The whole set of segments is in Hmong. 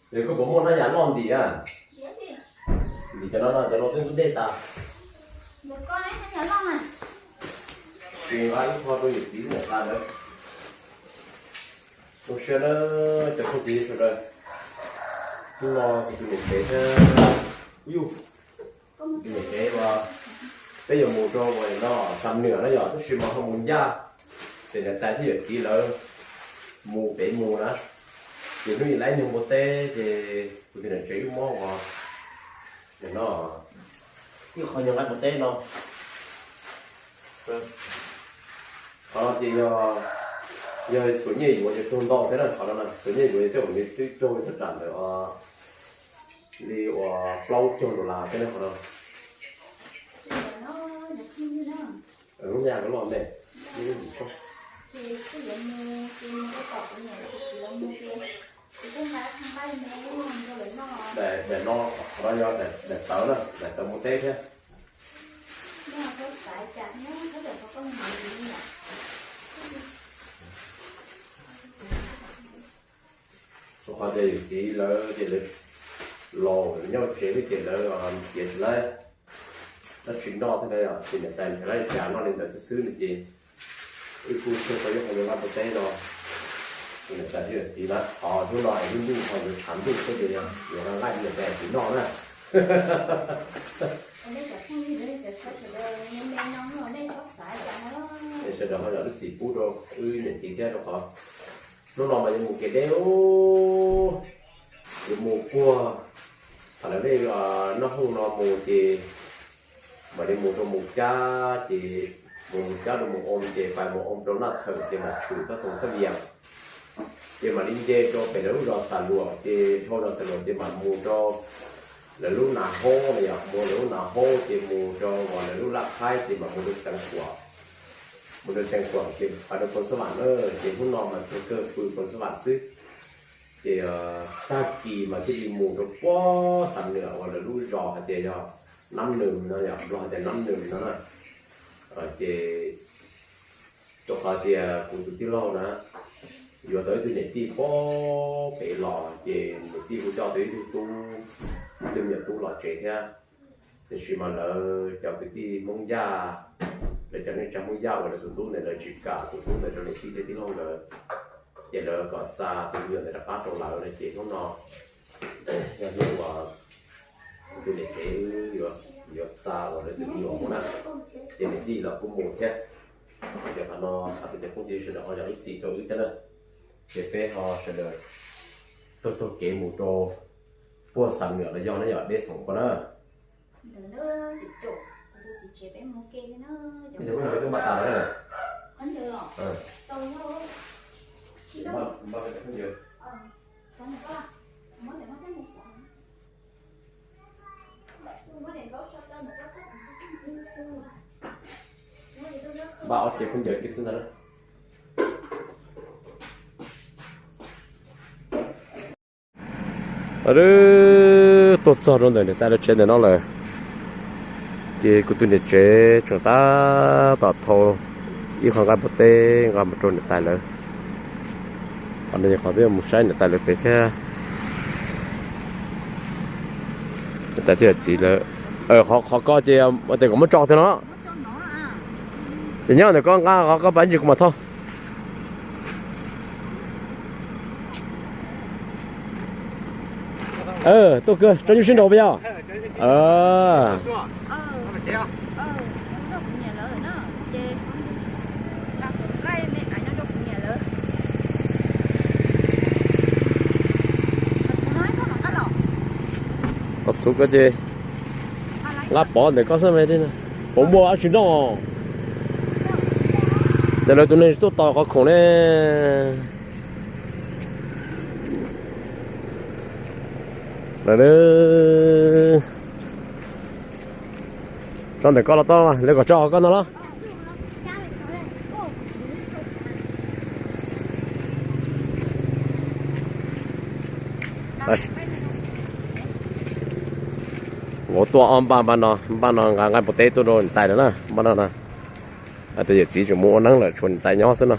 Koj puas muaj hnab yam loj ntim a? Ntim cov no no, cov no twb ntub dej tas. Ces nqa ib qho rau yawm txiv niam tais lawm. Zoo siab na cov phooj ywg sawv daws. Hnub no kuv tus niam tsev thiab, yus, tus niam tsev uas peb yuav mus rau no Xam Nwam na yom, tab sis mas ho mus ncaj, ces niam tais thiab yawm txiv lawv mus pem mus na. Ces hnub ib lab nyuag npua teb ces kuv tus niam tsev wb muab ua no ib qho nyuag nqaij npua teb no. Qhov no ces yog, yog xuas nyiaj yuav ces raug ntau thiab na qhov no na, xuas nyiaj yuav ces tej zaum nws twb raug thaj tsam ntawm li uas plaub caug dollar thiab na qhov no. Lub nyaj ko loj me, lub ntsis tshaj. Daim no, qhov no yog daim tawv na, daim tawv npua teb thiab. Rau qhov tias yawm txiv lawv ces lawv laus nyob tsev xwb ces lawv tiav tsis laib, lawv tsis noj thiab na, ces niam tais nrhiav laib li cas noj li ntawd thiab xwb no ces wb kuj tuaj tau ib qho nyuag nqaij npua teb no rau niam tais thiab yawm txiv na. Qhov hnub no es lub ntuj ho yuav tshav ntuj xwb ces yog yuav nqa nqaij rau niam tais txiv noj na. Es sawv daws ho zam lub txim pub rau wb niam txiv thiab rau qhov hnub no mas yuav mus kev deb, yuav mus puag thaum lawv nej noj hooj no mus ces mam li mus rau mus cab ces mus mus cab rau mus oo ces pais mus oo rau Naj Thawm ces mam tshwm txoj toos thaj vias ces mam li nce rau pem lawv lub zos Xas Luam ces dhau zos Xas Luam ces mam mus rau lawv lub Nas Haub no yom, mus lawv lub Nas Haub ces mus rau uas lawv lub Laj Thaib ces mam mus rau Xeev Khuam, mus rau Xeev Khuam ces pais rau Phoos Xab Vam na, ces hnub no mas tsuas kawg pw Phoos Xab Vam xwb. Ces tag kis mas thiaj li mus rau puag Xam Nwam uas lawv lub zos hais tias yog Nab Nws no yom, Nplog hais tias Nab Nws no na. Ces rau qhov tias kuv tus tij laug na yuav tau ib tug niam tij puag pem los ces niam tij kuj coj tau ib tug tub, ib tug me nyuam tub los tsev thiab. Tiam sis mas lawv cov kwv tij Hmoob Yaj, lawv cov neej tsa Hmoob Yaj uas lawv tus tub ntawd lawv tsis kam tus tub ntawd rau niam tij thiab tij laug nkawd, ces lawv kom xa tus me nyuam ntawd rov qab rau lawv no ces hnub no yog hnub uas tus niam tsev yuav xa uas lawv tus me nyuam mus na, ces niam tij los kuj mus thiab. Ces qhov no hais rau cov phooj ywg sawv daws ho zam lub txim rau wb thiab na, ces peb ho sawv daws taug taug kev mus rau puag Xam Nwam los yog na, yog deb xoom ko na. Npaj ob txhia khaub ncaws kiag xwb ntag na. Tuaj txog rau ntawm niam tais lawv tsev ntawm no lawm, ces kuv tus niam tsev tseem tab tom thau ib qho nqaij npua teb nqa mus rau niam tais lawv. Qhov no yog qhov peb mus saib niam tais lawv pem thiab. Niam tais thiab txiv lawv, qhov ko ces tes kom muab tso tiag no. Ces nyob ntawm koj nqa qhov ko pab ntsis kuv mam thau. Tuaj kawg tso nyuj sib nraus puas yog? Qhov txhuv ko ces nqa pov ntawm koj xwb mas, puas muaj dab tsi noj? Ces lawv tus neeg tuaj tos qhov khoom ne. Tso ntawm koj los tau, lawv kom tso qhov koj no los. Vauv tuaj ob npaj, npaj no, npaj no nqa nqaij npua teb tuaj rau niam tais lawv na, npaj no na. Hais tias yawm txiv tseem mus ua neeb lawm tshuav niam tais nyob xwb no.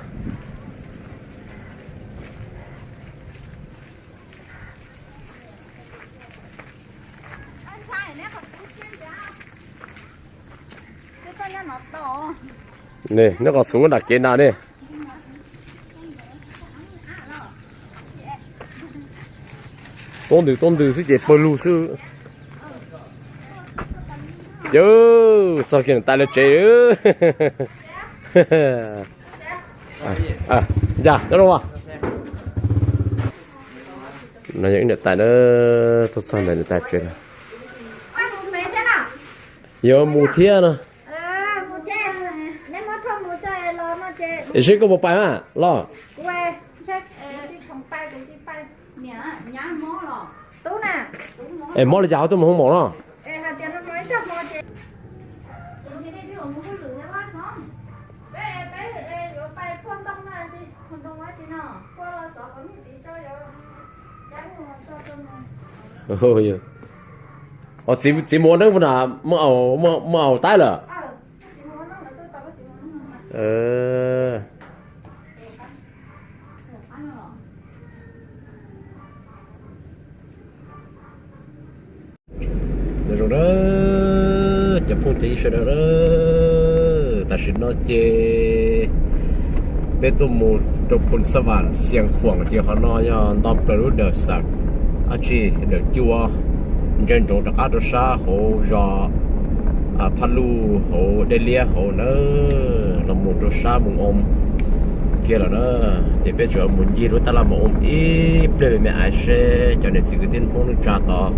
Neb qhov txhuv nram kev na ne. Tuab ntws tuab ntws xwb ces pawg lug xwb. Ces txog kiag niam tais lawv tsev. Ncaj nyob zoo. No yog ib niam tais na, tuaj txog ntawm niam tais tsev lawm. Yuav mus thiab no. Seb koj puas pais mas los. Es mob li cas ho tuaj mus hoob mom no? Txiv mus ua neeb puas na, muaj aus taib lawm? Zoo, cov phooj ywg sawv daws, tam sim no ces peb tuaj mus rau Phoos Xab Vam Xias Khuam ces qhov no yog nto plaws lub dawm xav dab tsi, dawm cua, ntsia ntsoov rov qab rau sab hauv zos Phaj Luj hauv dej liab hauv na, los mus rau sab Mus Oo kiag lawm na. Ces peb tsuas mus ncig lub tab laj Mus Oo ib pliag me me aiv seb cov niam txiv kwv tij Hmoob neej tsa tod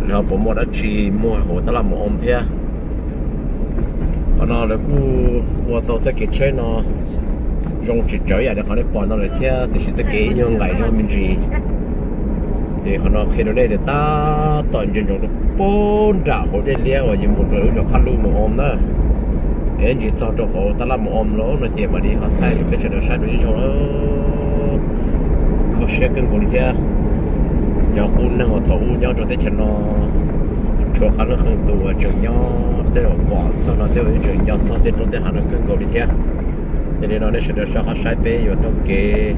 lawv ho puas muaj dab tsi muag hauv tab laj Mus Oo thiab. Qhov no lawv kuj ua tau txoj kev tsheb no zoo tsis tsawv yam li qhov nej pom no lawm thiab, tiam sis txoj kev ib nyuag nqaim zog me ntsis. Ces qhov no qhia rau nej tias tab tom ntsia ntsoov rau puag nram hauv dej liab uas yuav mus rau lub zos Phaj Luj Mus Oo na. Es ntsis txog rau hauv tab laj Mus Oo lawm no ces mam li ho thaij rau peb sawv daws saib dua ib zaug. Kho siab kawg nkaus li thiab. Cov qub neeg uas thaum ub nyob rau teb chaws no tshuav qee leej qee tus uas tseem nyob, tej zaum pom txog no tej zaum tseem nco txog tej roob tej hav no kawg nkaus li thiab. Yog li no nej sawv daws soj qab saib peb yuav taug kev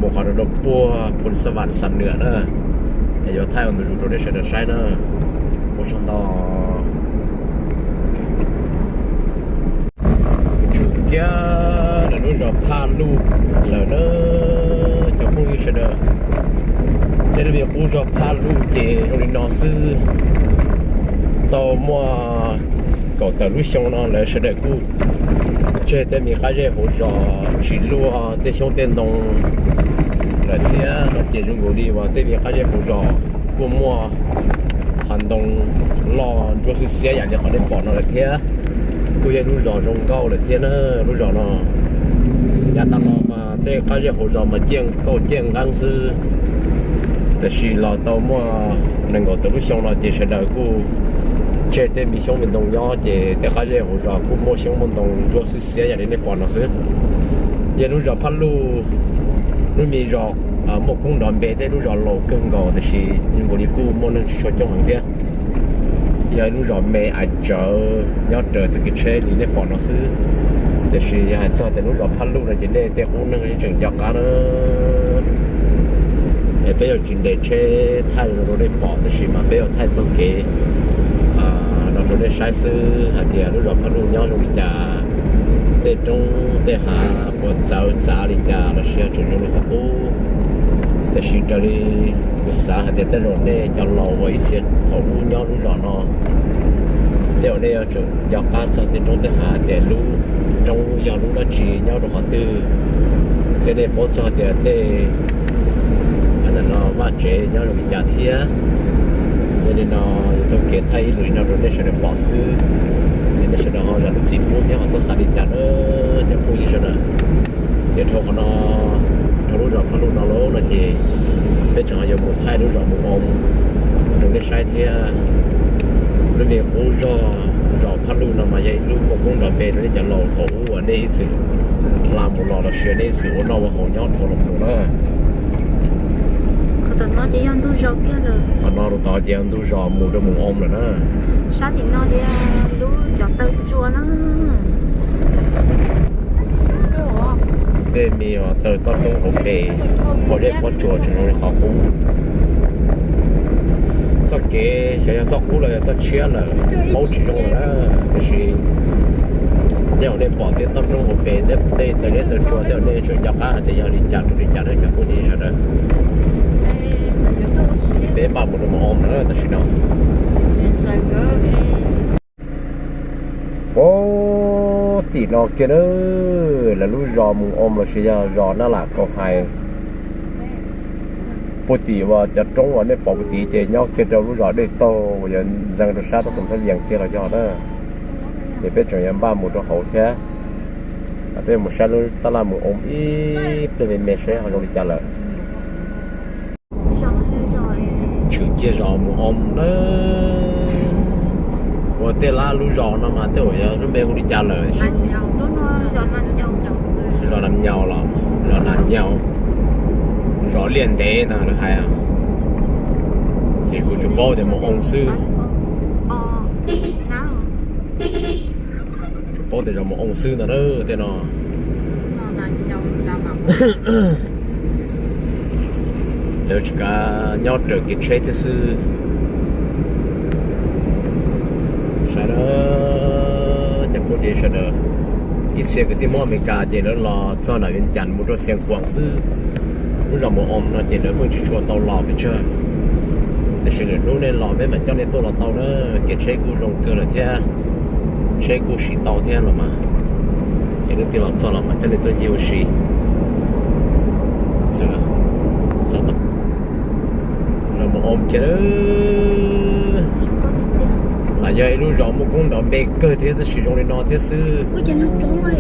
mus qhov rau puag Phoos Xab Vam Xam Nwam na, es yuav thaij ua ntu zus rau nej sawv daws saib na. Ua tsaug ntau. Tshwm kiag lawm lub zos Phaj Luj lawm na, cov phooj ywg sawv daws. Tej lub me qub zos Phaj Luj ces zoo li no xwb. Tau muaj kaum tawm lub xyoo no lawv sawv daws kuj tseg tej me qab zej hauv zos tsis luaj tej xyoob tej ntoo lawm thiab no ces zoo nkaus li uas tej me qab zej hauv zos kuj muaj hav ntoo loj ntsuab xwb xiab yam li qhov nej pom no lawm thiab. Kuj yog lub zos zoo nkauj lawm thiab na, lub zos no. Yav tas los mas tej qab zej hauv zos mas ciaj nkauj ciaj nqeeb xwb, tiam sis los tau muaj nees nkaum tawm lub xyoo no ces sawv daws kuj tseg tej me xyoob me ntoo nyob ces tej qab zej hauv zos kuj muaj xyoob muaj ntoo ntsuab xwb xiab yam li nej pom no xwb. Yog lub zos Phaj Luj, lub me zos muaj koob nrov npe tej lub zos laus kawg nkaus tiam sis zoo nkaus li kuj muaj neeg tsis tshua coob heev thiab. Yog ib lub zos me aiv tsawv nyob raws txoj kev tsheb li nej pom no xwb. Tiam sis yog hais txog tias lub zos Phaj Luj no ces nej tej qub neeg yeej tseem nco qab na. Es peb yuav tsis ntes tsheb thaij zoo rau nej pom tab sis mas peb yuav thaij taug kev no rau nej saib xwb hais tias lub zos Phaj Luj nyob zoo li cas, tej roob tej hav puas txawv txav li cas los sis yog tseem zoo li qhov qub. Tiam sis raws li kuv xav hais tias tej zaum nej cov laus uas ib txhia thaum ub nyob lub zos no, tej zaum nej yuav tsum nco qab txog tej roob tej hav tias lub roob yog lub dab tsi nyob rau qhov twg, thiab nej paub txog tias tej vaj tsev nyob zoo li cas thiab. Yog li no yuav taug kev thaij ib lwm li no rau nej sawv daws pom xwb, es nej sawv daws ho zam lub txim pub thiab ho txhob xav li cas na cov phooj ywg sawv daws. Ces dhau qhov no, dhau lub zos Phaj Luj no lawm no ces peb tseem ho yuav mus thaij lub zos Mus Oo rau nej saib thiab. Lub me qub zos, zos Phaj Luj no mas yog ib lub muaj koob nrov npe rau nej cov laus thaum ub uas nej ib txwm hla mus los los sis nej ib txwm ua noj ua haus nyob dhau los mus na. Qhov no rau tod ces yog ntug zos mus rau Mus Oo lawm na. Sab tim no ces lub cov taw tsua na. Tej me taw toj roob hauv pes, pob zeb pob tsuas tseem zoo li qhov qub. Txoj kev xyov yog txoj qub los yog txoj tshiab lawm, paub tsis zoo lawm na, tiam sis Tej uas nej pom tej toj roob hauv pes tej, tej taw liab taw tsua tej uas nej tseem nco qab hais tias yog li cas rau li cas na cov phooj ywg sawv daws. Peb npaj mus rau Mus Oos lawm tam sim no. Puag tim no kiag na, lawv lub zos Mus Oos lossis yog zos Nab Lam Kaus Hais. Puag tim uas cov roob uas nej pom puag tid ces nyob kiag rau lub zos Dej Taug uas yuav ntxeev rau sab toj Toom Thaj Lias kiag los yog na. Ces peb tseem yuav npaj mus rau hauv thiab. Peb mus saib lub tab laj Mus Oos ib pliag me me seb ho zoo li cas lawm. Tshwm kiag zos Mus Oos na. Ua tej lab lub zos no mas tej uas yog lub npe hu li cas lawm? Zos Nas Nyaus los, zos Nas Nyaus, zos liaj ntev no lawv hais. Ces kuv tsuas paub tias Mus Oos xwb. Tsuas paub tias zos Mus Oos xwb ntag na tej no. Lawv tsis kav nyob raws kev tsheb thiab xwb. Sawv daws, cov phooj ywg sawv daws, ib txhia kwv tij Hmoob Amelikas ces lawv los txog nram Vias Cas mus rau Xias Khuam xwb. Lub zos Mus Oos no ces lawv pheej tsis tshua tau los pes tsawg, tiam sis lwm hnub nej los peb mam coj nej tuaj los tau na. Kev tsheb kuj zoo kawg lawm thiab, tsheb kuj siv tau thiab los mas. Ces nej twg los txog los mam coj nej tuaj ncig ua si. Zos Mus Oos kiag, los yog ib lub zos muaj koob nrov npe kawg thiab tab sis zoo li no thiab xwb.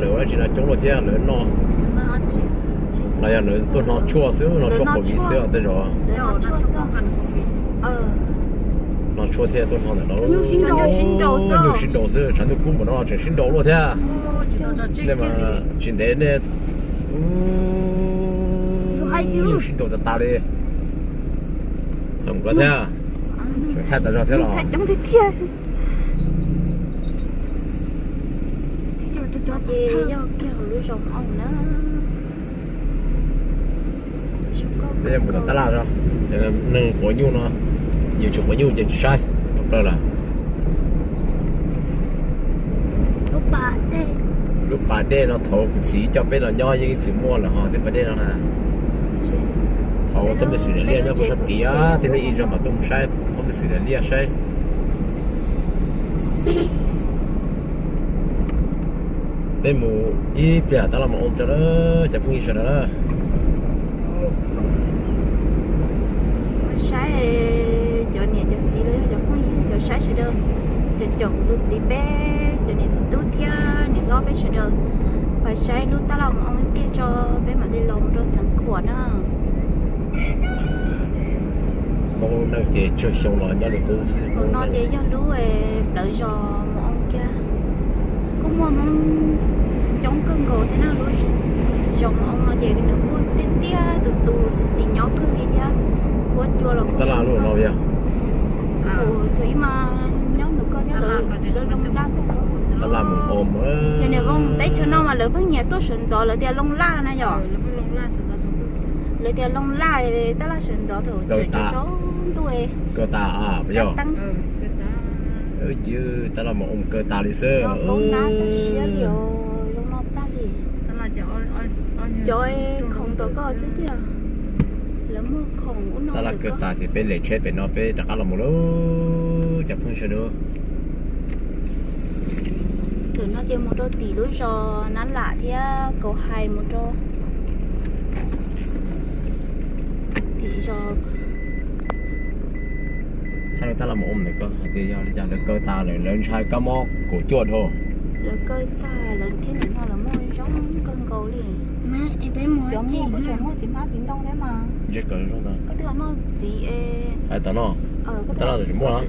Lawv ua dab tsi no coob luaj thiab lawv noj, los yog lawv tuaj hno tshuaj xwb, hno tshuaj COVID xwb tej zaum. Hno tshuaj thiab tuaj hno ntawm no. Nyuj sib nraus xwb, tshav ntuj kub npaum no tseem sib nraus luaj thiab. Nej mas tsis ntev nej nyuj sib nraus tas tas li. Mus koj thiab, thaij tas zog thiab los. Ces yog kiag hauv lub zos Mus Oos na. Peb mus tom tab laj zog, neeg quav nyuj no, yus tsis quav nyuj ces tsis saib, plaws lawm. Lub pas dej no thaum kuv txiv coj peb los nyob yeej ib txwm muaj lawm ho tej pas dej no na. Thaum thoob pej xwm daim liaj nyob puag sab tid, tej nej ib zaug mam tuaj mus saib thoob pej xwm daim liaj saib. Peb mus ib pliag tab laj Mus Oos tso na, cov phooj ywg sawv daws na. Saib cov niam cov txiv los yog cov phooj ywg cov saib sawv daws, cov caum kuv tus txiv peb cov niam txiv tub thiab niam hlob peb sawv daws, pais saib lub tab laj Mus Oos ib pliag tso peb mam li los mus rau Xeev Khuam na. Hmoob neej ces tsawg xyoo los nyob li qub xwb. Hauv no ces yog lub plawv zos Mus Oos kiag. Kuj muaj Hmoob coob kawg nkaus thiab na, lub zos Mus Oos no ces nws kuj tiaj tiaj tus tus xis xis nyob kawg li thiab. Huab cua los kuj zoo kawg. Thaum ib mas nyob ntawm koj thiab lawv zoo laj kawg. Tab laj Mus Oos, yog niam vauj teb chaws no mas lawv pheej nyiam tuaj sawv ntxov lawv tias Looj Laj na yom. Lawv tias Looj Laj, tab laj sawv ntxov thaum tsaus ntuj. Kaw tas, yog. Tab laj Mus Oos kaw tas li xwb. Cov khoom tom koj xwb tiag. Lawv muag khoom ub no. Tab laj kaw tas ces peb lem tsheb pem no peb rov qab los mus lauj cov phooj ywg sawv daws. Ntawm no ces mus rau tim lub zos Nab Lam thiab Kaus Hais mus rau tim zos. Thaij lub tab laj Mus Oos ntawm ko hais tias yog li cas lawv kaw tas lawm, lawv ntshai kab mob kaum cuaj dhau. Lawv kaw tas lawv thiab nim no lawv muaj zoo kawg nkaus li. Cov muag kuj tseem muaj txiv hmab txiv ntoo thiab mas. Koj twb noj txiv, hais tom no, tab laj tsis muaj,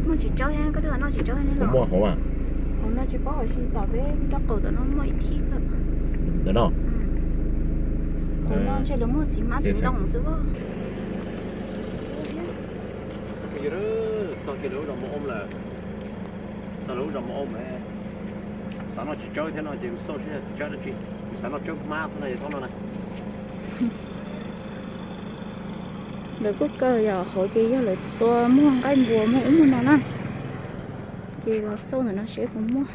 muaj tsis tsawg thiab, koj twb noj tsis tsawg thiab. Kuv muaj hauv mas. Hauv no tsis paub hauv si tom peb nraub qaum tom no muaj ib thib kawg. Ntawm no. Hauv no ntshe lawv muaj txiv hmab txiv ntoo xwb. Txog kiag lawv lub zos Mus Oos lawm. Txog lawv lub zos Mus Oos lawm. Xav noj txiv tsawb thiab no ces mus xauj seb txiv tsawb dab tsi. Kuv xav noj tsawb hmab xwb no ces thaum no na. Lawv kuj kaw yom, hauv ces yog lawv tua muag nqaij npua muag ub muag no na. Ces los xauj ntawm no seb puas muaj.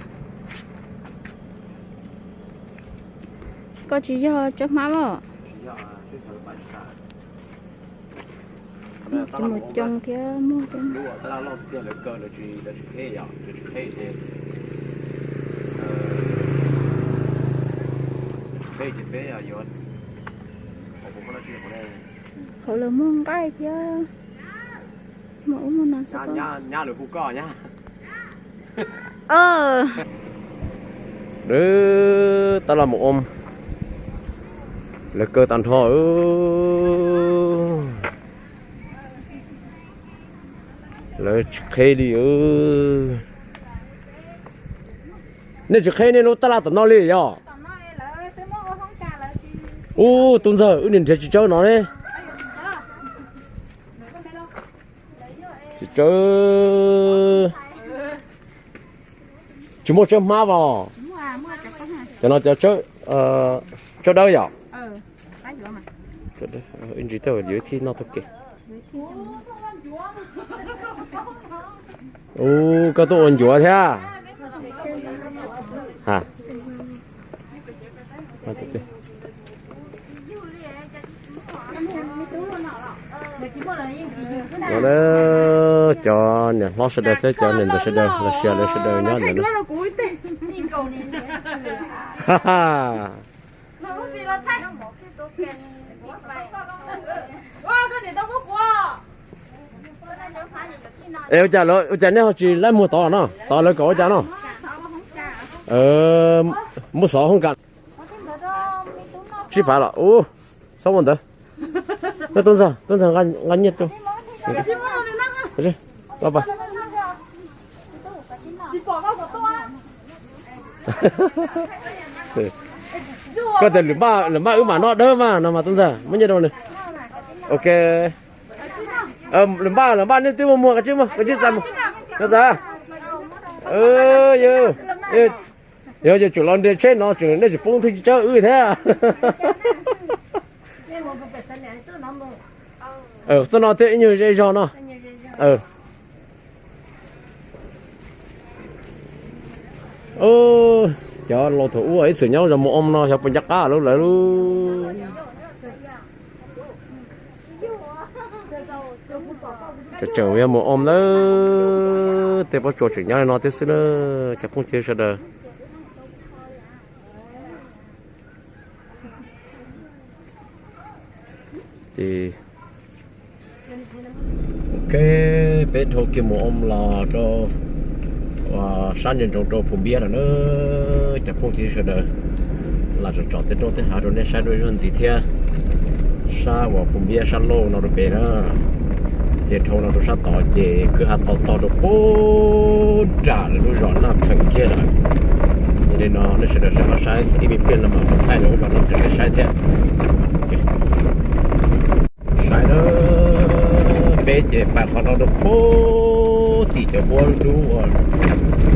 Koj tsis yog tsawb hmab los? Tsis mus coo thiab muag. Qhov lawv muag nqaij thiab muaj ub muaj no xwb. Tab los mus ua, lawv kaw tag nrho. Lawv tsis qheb li. Nej tsis qheb nej lub tab laj tom no li yog? Ub, tub ntxawg, wb niag nrhiav tsis tsawb no ne. Tsis tsawb. Tsis muaj tsawb hmab os. Cov no cov tsawb dawb yom? Ib ntsis tej yuav ib thij noj taug kev. Ub, koj tuaj ua ncuav thiab? No cov niam hlob sawv daws thiab cov niam ntxawm sawv daws los sis lawv sawv daws nyob ntawm no. Es ua cas, ua cas nej ho tsis laib muag tod no? Tod lawv kom ua cas no? Muab xov hoob kas tsib phav los ub, xob muaj ntawd. Tub ntxawg, tub ntxawg nqa nyiaj rau. Koj tias lwm npaj wb mam noj dawb mas no mas tub ntxawg muab nyiaj rau nws. Ok. Lwm npaj, lwm npaj nej twb muaj muag, koj tsib muag, koj tsib txais muag. Koj txais. Yog, yog tsum los nres tsheb no tsum nej tsum poob thwj tsawb wb thiab. Txoj no thiab ib nyuag zej zog no. Cov laus thaum ub ib txwm nyob zos Mus Oom no xyov puas nco qab lawv lawv lub. Tseem yog Mus Oom lawm, tej pob tsuas tseem nyob li no thiab xwb na, cov phooj ywg sawv daws. Ces, ok, peb dhau kiag Mus Oom los rau sab ntsoov rau Phum Npiab lawm na, cov phooj ywg sawv daws. Lam tsom tsom tej roob tej hav rau nej saib dua ib zaug ntxiv thiab. Sab uas Phum Npiab sab laug no rau pem na, ces dhau no rau sab tod ces kwj ha tau tog rau pem nram lawv lub zos Naj Theem kiag lawm. Yog li no nej sawv daws sawv qab saib ib me pliag no mam thaij rau lub zos Naj Theem nej saib thiab. Saib na, peb ces pais qhov no rau pem tim cov huab dub uas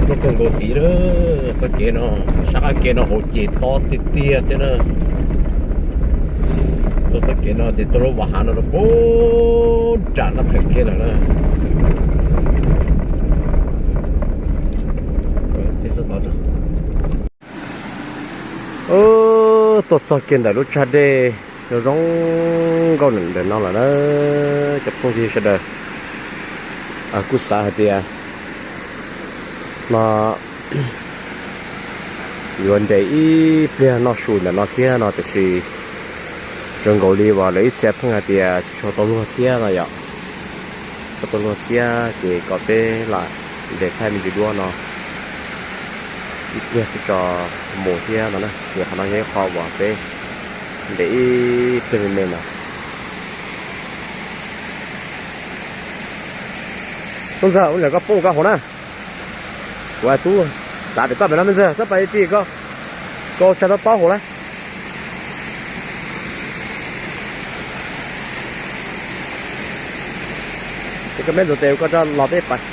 roob kawg nkaus tid lawm. Txoj kev no, sab qab kev no hauv ces tob tiag tiag thiab na. Txoj, txoj kev no ces tuaj lub vam hav no rau pem nram Naj Theem kiag lawm na. Tuaj txog kiag ntawm lub tsag dej zoo zoo nkauj ntawm no lawm na, cov phooj ywg sawv daws. Kuj xav hais tias no yuav nres ib pliag noj su ntawm no thiab no tiam sis zoo nkaus li uas lawv ib txhia pheej hais tias tsis tshua tau luag thiab no yom. Tsis tshua tau luag thiab ces kom peb lam nres thaij me ntsis duab no ib pliag xwb tso mus thiab no na. Ces qhov no yog ib qho uas peb nres ib pliag me me no. Tub ntxawg, ua ntawm koj poob koj hauv na. Kuv hais tub, xav tias koj pem no me ntxawg txhob pais ib pliag, koj tsag tau paub hauv lawm. Ces koj meb ntxuav tes koj rov los peb pais.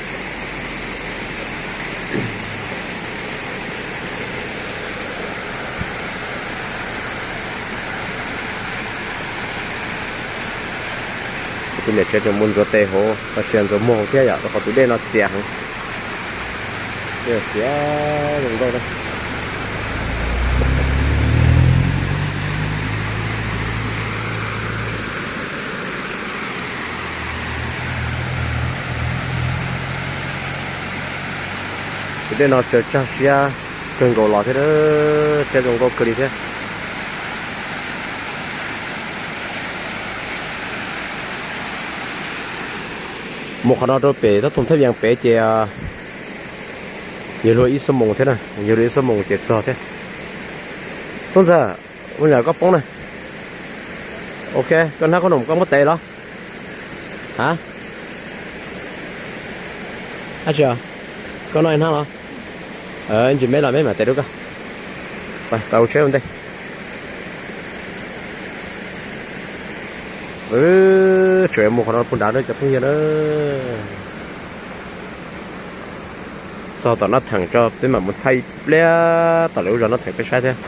Tus niam tsev tseem mus ntxuav tes hauv los sis ntxuav muag hauv thiab yom, rau qhov tus dej no txias heev. Dej txias zoo nkauj na. Tej no tsaws tsag siab kawg nkaus los thiab, siab zoo nkauj kawg li thiab. Mus qhov no rau pem thab thoom thaj yees pem ces yog luag ib xuab moos thiab na, yog luag ib xuab moos ces txog thiab. Tub ntxawg, ua li koj poob na. Ok, koj hnab koj num koj muab tev los? Ha? Ab tsi, koj noj hnab los? Ntsis me los me mam tev rau koj. Tau tsheb ua ntej. Tseem mus qhov no puag nrad na cov phooj ywg na. Txog tom Naj Theem tso peb mam mus thaij ib pliag tom lawv lub zos Naj Theem peb saib thiab.